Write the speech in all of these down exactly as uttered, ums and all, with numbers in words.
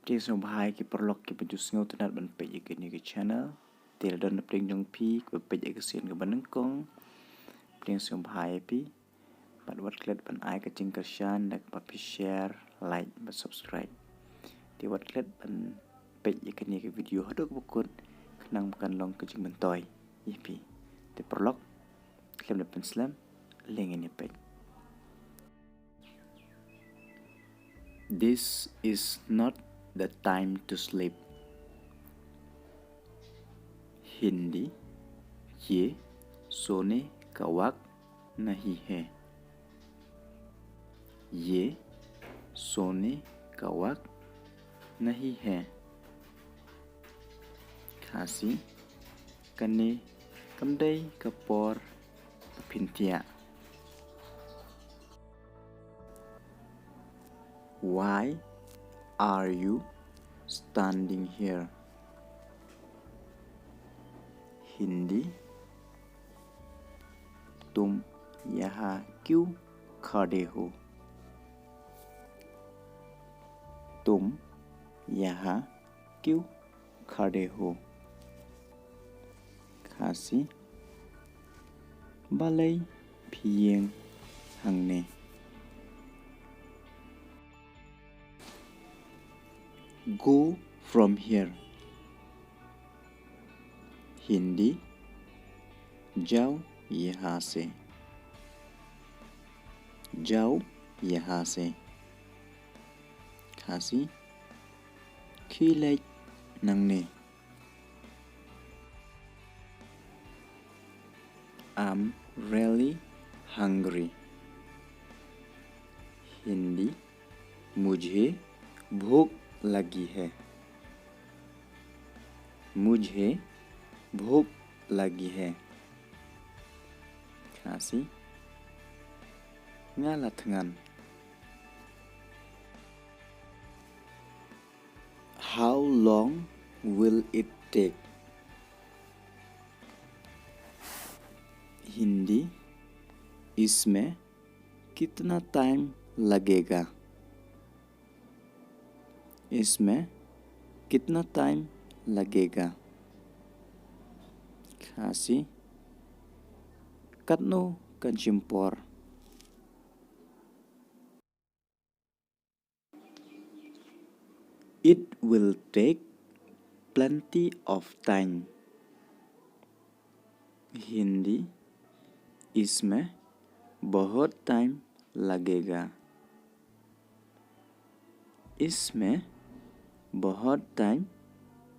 Te sngewbha ïa ki paralok kiba ju sngewtynnat ban peit ïa kane ka channel. Te lada don na pdeng jong phi kiba peit ïa ka sien kaba nyngkong, pdeng sngewbha ïa phi bad wat klet ban ai ka jingkyrshan da kaba phi share, like bad subscribe. Te wat klet ban peit ïa kane ka video haduh kaba kut khnang ba kan long ka jingmyntoi ïa phi. Te paralok, khlem da pynslem, leit ngin ïa peit. This is not the time to sleep. Hindi, ये सोने का वक्त नहीं है। ये सोने का वक्त नहीं है। Khasi, kane kam dei ka por ba phin thiah. Why are you standing here? Hindi, तुम यहाँ क्यों खड़े हो? तुम यहाँ क्यों खड़े हो? Khasi, balei phi ïeng hangne? Go from here. Hindi, जाओ यहाँ से। जाओ यहाँ से। Khasi, khie leit nangne. I'm really hungry. Hindi, मुझे भूख लगी है। मुझे भूख लगी है। Khasi, nga la thngan. How long will it take? Hindi, इसमें कितना टाइम लगेगा? इसमें कितना टाइम लगेगा? Khasi, katno kan shim por? It will take plenty of time. Hindi, इसमें बहुत टाइम लगेगा। इसमें बहुत टाइम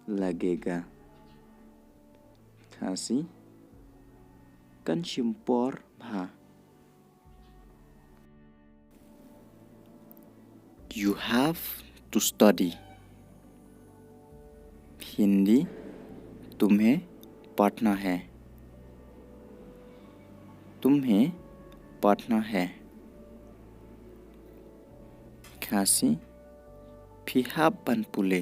लगेगा। Khasi, kan shim por bha. You have to study. Hindi, तुम्हें पढ़ना है। तुम्हें पढ़ना है। Khasi, phi hap ban pule.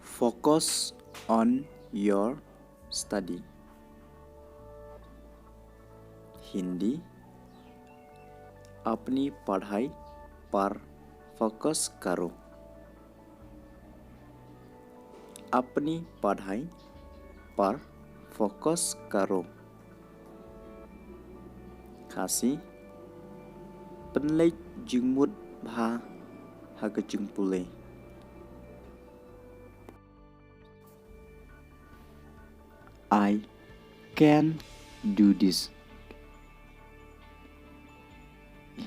Focus on your study. Hindi, अपनी पढ़ाई पर फोकस करो। अपनी पढ़ाई पर फोकस करो। Khasi, pynleit jingmut bha ha ka jingpule. I can do this.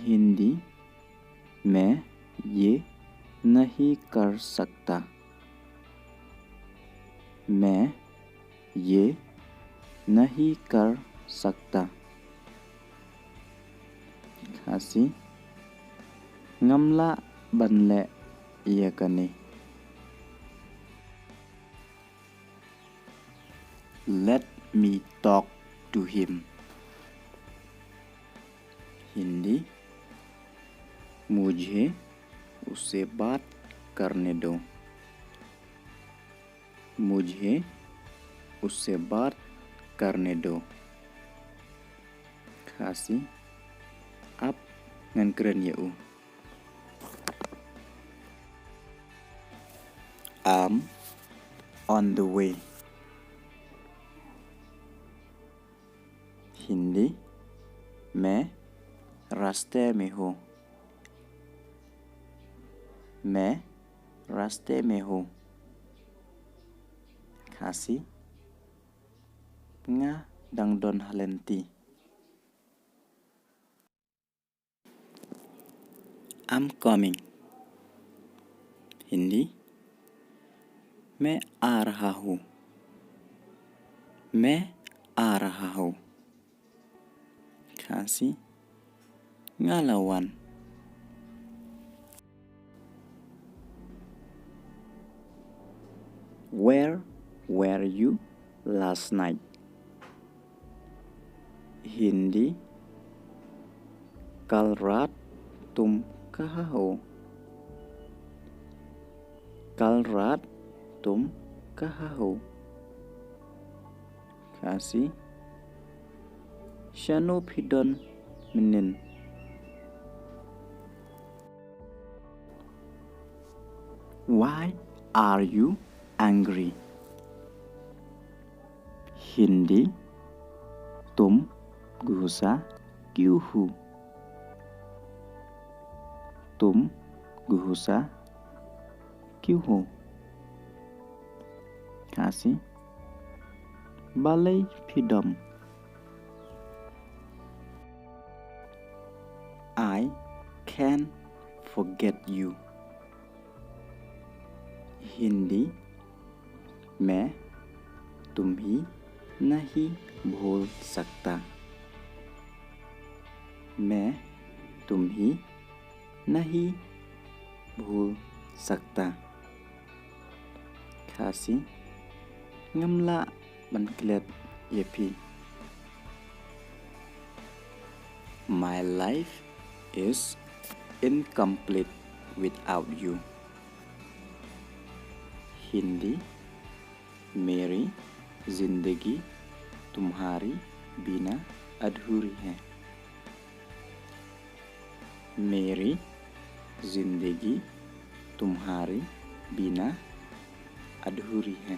Hindi, मैं ये नहीं कर सकता। मैं ये नहीं कर सकता। Khasi, ngam lah ban leh ïa kane. Let me talk to him. Hindi, मुझे उससे बात करने दो। मुझे उससे बात करने दो। Khasi, ap ngan kren ïa u. on the way. Hindi, मैं रास्ते में हूँ। मैं रास्ते में हूँ। Khasi, nga dang don ha lynti. I'm coming. Hindi, मैं आ रहा हूँ। मैं आ रहा हूँ। Khasi, nga la wan. Where were you last night? Hindi, कल रात तुम कहाँ हो? कल रात तुम कहाँ हो? Khasi, shano phi don mynnin? Why are you angry? Hindi, तुम गुस्सा क्यों हो? तुम गुस्सा क्यों हो? Khasi, balei phi dom? I can't forget you. Hindi, मैं तुम्हें नहीं भूल सकता। मैं तुम्हें नहीं भूल सकता। Khasi, ngam lah ban klet ïa phi. My life is incomplete without you. Hindi, मेरी जिंदगी तुम्हारी बिना अधूरी है। मेरी जिंदगी तुम्हारी बिना अधूरी है।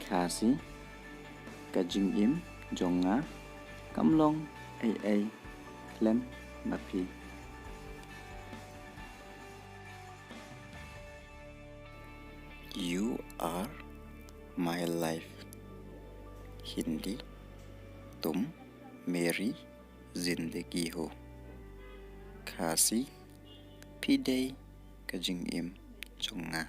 Khasi, ka jingim jong nga kam long ei ei khlem ma phi. You are my life. Hindi, तुम मेरी जिंदगी हो। Khasi, phi dei ka jingim jong nga.